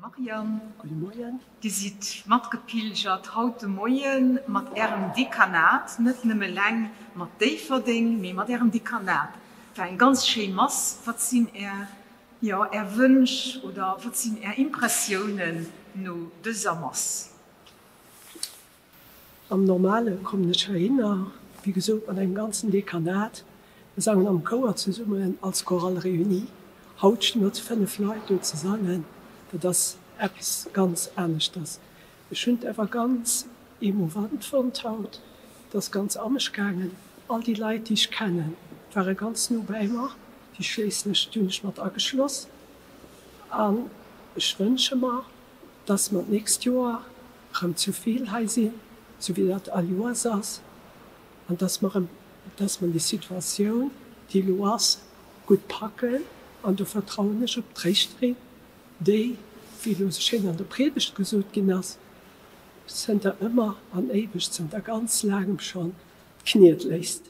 Marianne. Gudde Moien. Dir sidd matgepilgert haut de Moie mat Ärem Dekanat, net nëmme eleng mat Déifferdeng, mee mat Ärem Dekanat. War eng ganz schéi Mass. Wat sinn Är, jo, Är Wënsch oder wat sinn Är Impressiounen no dëser Mass? Am Normale kommen ech heihinner, wéi gesot, mat engem ganzen Dekanat. Mir sangen am Chouer zesummen als Chorale réunie. Haut sti mer zu 5 Leit do ze sangen. Dat ass eppes ganz aneschters. Ech hunn et awer ganz emouvant fonnt haut. Et ass ganz a mech gaangen. All déi Leit, déi ech kennen, ware ganz no bäi mer. Déi schléissen ech, déi hunn ech mat ageschloss. An ech wënsche mer, dass mer d'nächst Joer erëm zu vill hei sinn, sou wéi dat all Joers ass, an dass mer erëm, dass mer déi Situatioun, déi elo ass, gutt packen. An do vertrauen ech op d'Tréischterin, déi, wéi elo esou schéin an der Priedegt gesot ginn ass, zënter ëmmer an éiweg, zënter ganz laangem schonn, d'Kniet léisst.